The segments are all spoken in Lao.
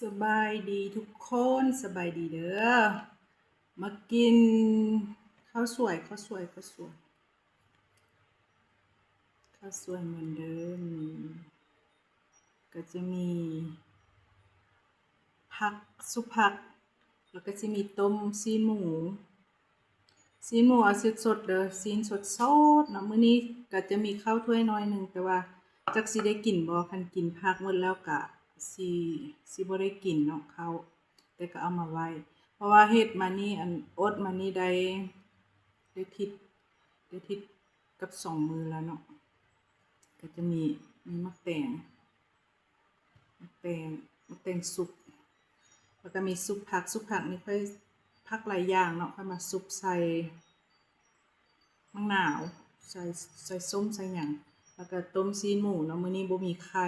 ສະບາຍດີທຸກຄົນ ສະບາຍດີເດີ. ມາກິນເຂົ້າສວຍ ເຂົ້າສວຍ ເຂົ້າສວຍ ເຂົ້າສວຍເໝືອນເດີມ. ນີ້ກໍຈະມີຜັກ ຊຸບຜັກ ແລ້ວກໍຊິມີຕົ້ມຊີ້ນໝູ. ຊີ້ນໝູເອົາສົດໆເດີ ຊີ້ນສົດໆເນາະ. ມື້ນີ້ກໍຈະມີເຂົ້າຖ້ວຍໜ້ອຍໜຶ່ງ ແຕ່ວ່າຈັກຊິໄດ້ກິນບໍ່ ຄັນກິນຜັກໝົດແລ້ວກະຊິ ຊິບໍ່ໄດ້ກິນເນາະເຂົ້າ ແຕ່ກໍເອົາມາໄວ້ ເພາະວ່າເຮັດມານີ້ ອັນ ອົດມານີ້ໄດ້ ໄດ້ທິດ ໄດ້ທິດກັບສອງມື້ແລ້ວເນາະ. ກໍຈະມີ ມີໝາກແຕງ ແຕງ ແຕງສຸບ ແລ້ວກໍມີຊຸບຜັກ. ຊຸບຜັກນີ້ຂ້ອຍ ຜັກຫຼາຍຢ່າງເນາະ ຂ້ອຍມາຊຸບໃສ່ໝາກນາວ ໃສ່ ໃສ່ສົ້ມໃສ່ຫຍັງ ແລ້ວກໍຕົ້ມຊີ້ນໝູເນາະ. ມື້ນີ້ບໍ່ມີໄຂ່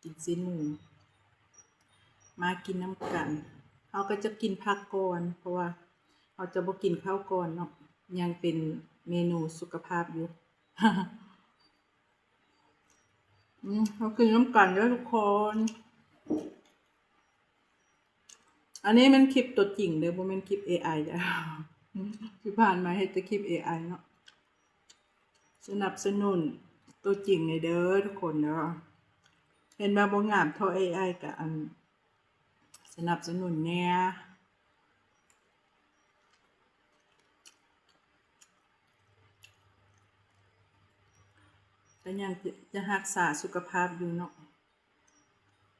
ກິນຊີ້ນໝູ ມາກິນນຳກັນ. ເຮົາກໍຈະກິນຜັກກ່ອນ ເພາະວ່າເຮົາຈະບໍ່ກິນເຂົ້າກ່ອນເນາະ ຍັງເປັນເມນູສຸຂະພາບຢູ່. ອືມ ເຮົາກິນນຳກັນເດີທຸກຄົນ. ອັນນີ້ແມ່ນຄລິບຕົວຈິງເດີ ບໍ່ແມ່ນຄລິບເອໄອເດີ. ທີ່ຜ່ານມາເຮັດແຕ່ຄລິບເອໄອເນາະ. ສະໜັບສະໜູນຕົວຈິງແດ່ເດີທຸກຄົນເດີ. ເຫັນວ່າບໍ່ງາມເທົ່າເອໄອ ກໍ ອັນ ສະໜັບສະໜູນແດ່. ກໍຍັງຈະ ຈະຮັກສາສຸຂະພາບຢູ່ເນາະ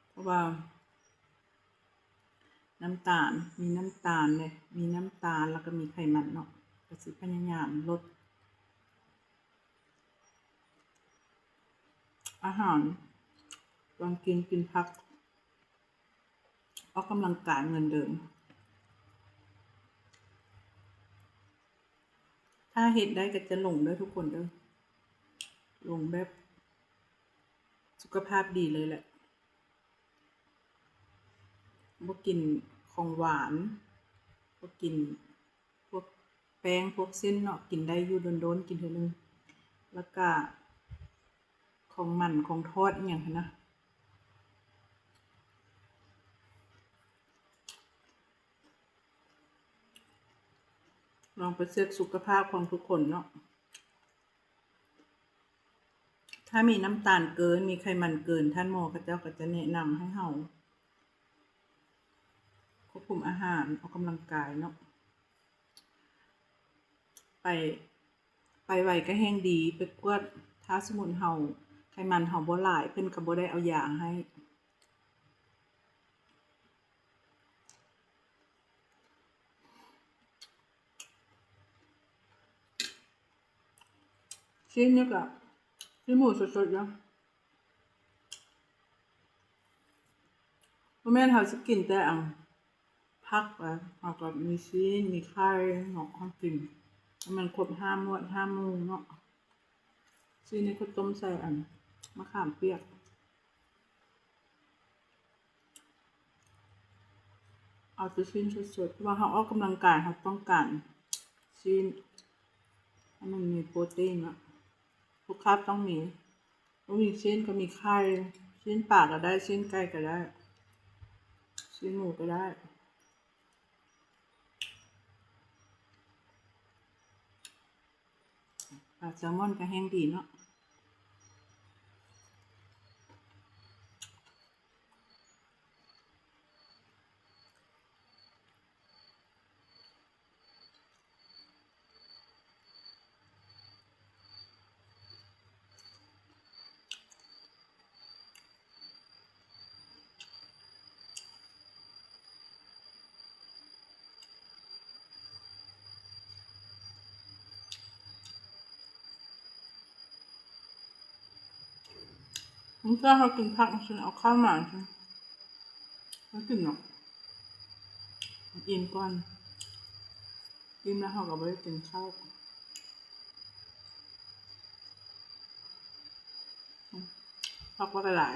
ເພາະວ່ານ້ຳຕານ ມີນ້ຳຕານເດ້ ມີນ້ຳຕານ ແລ້ວກໍມີໄຂມັນເນາະ ກໍຊິພະຍາຍາມລົດອາຫານ ການກິນ ກິນຜັກ ອອກກຳລັງກາຍເໝືອນເດີມ. ຖ້າເຮັດໄດ້ກໍຈະລົງເດີທຸກຄົນເດີ ລົງແບບສຸຂະພາບດີເລີຍແຫຼະ. ບໍ່ກິນຂອງຫວານ ບໍ່ກິນ ພວກແປ້ງ ພວກເສັ້ນເນາະ ກິນໄດ້ຢູ່ດົນໆ ກິນເທື່ອໜຶ່ງ ແລ້ວກະຂອງມັນຂອງທອດອີ່ຫຍັງຫັ້ນນະ. ລອງໄປເຊັກສຸຂະພາບຂອງທຸກຄົນເນາະ. ຖ້າມີນ້ຳຕານເກີນ ມີໄຂມັນເກີນ ທ່ານໝໍເຂົາເຈົ້າກໍຈະແນະນຳໃຫ້ເຮົາຄວບຄຸມອາຫານ ອອກກຳລັງກາຍເນາະ. ໄປ ໄປໄວກໍແຮ່ງດີ ໄປກວດ ຖ້າສົມມຸດເຮົາ ໄຂມັນເຮົາບໍ່ຫຼາຍ ເພິ່ນກໍບໍ່ໄດ້ເອົາຢາໃຫ້. ຊີ້ນນີ້ກະ ຊີ້ນໝູສົດໆເນາະ ບໍ່ແມ່ນເຮົາຊິກິນແຕ່ອັນ ຜັກ ແລ້ວເຮົາກໍມີຊີ້ນ ມີໄຂ່ເນາະ ເຮົາກິນໃຫ້ມັນຄົບຫ້າໝວດຫ້າໝູ່ເນາະ. ຊີ້ນນີ້ຂ້ອຍຕົ້ມໃສ່ອັນ ມະຂາມປຽກ. ເອົາແຕ່ຊີ້ນສົດໆ ເພາະວ່າເຮົາອອກກຳລັງກາຍ ເຮົາຕ້ອງການຊີ້ນ ໃຫ້ມັນມີໂປຣຕີນເນາະ ທຸກຄາບຕ້ອງມີ. ບໍ່ມີຊີ້ນກໍມີໄຂ່ ຊີ້ນປາກໍໄດ້ ຊີ້ນໄກ່ກໍໄດ້ ຊີ້ນໝູກໍໄດ້. ປາແຊລມອນກໍແຮ່ງດີເນາະ. ບາງເທື່ອເຮົາກິນຜັກ ເຮົາຊິເອົາເຂົ້າມາ ບໍ່ກິນດອກ ກິນກ່ອນ ກິນແລ້ວເຮົາກໍບໍ່ໄດ້ກິນເຂົ້າ. ຜັກວ່າກໍຫຼາຍ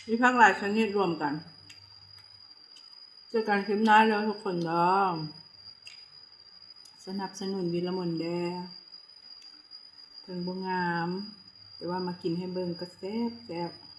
ມີຜັກຫຼາຍຊະນິດລວມກັນ. ເຈີກັນຄລິບໜ້າເດີທຸກຄົນເດີ. ສະໜັບສະໜູນວິລະມົນແດ່ ເຖິງບໍ່ງາມ ແຕ່ວ່າມາກິນໃຫ້ເບິ່ງກໍແຊບໆ.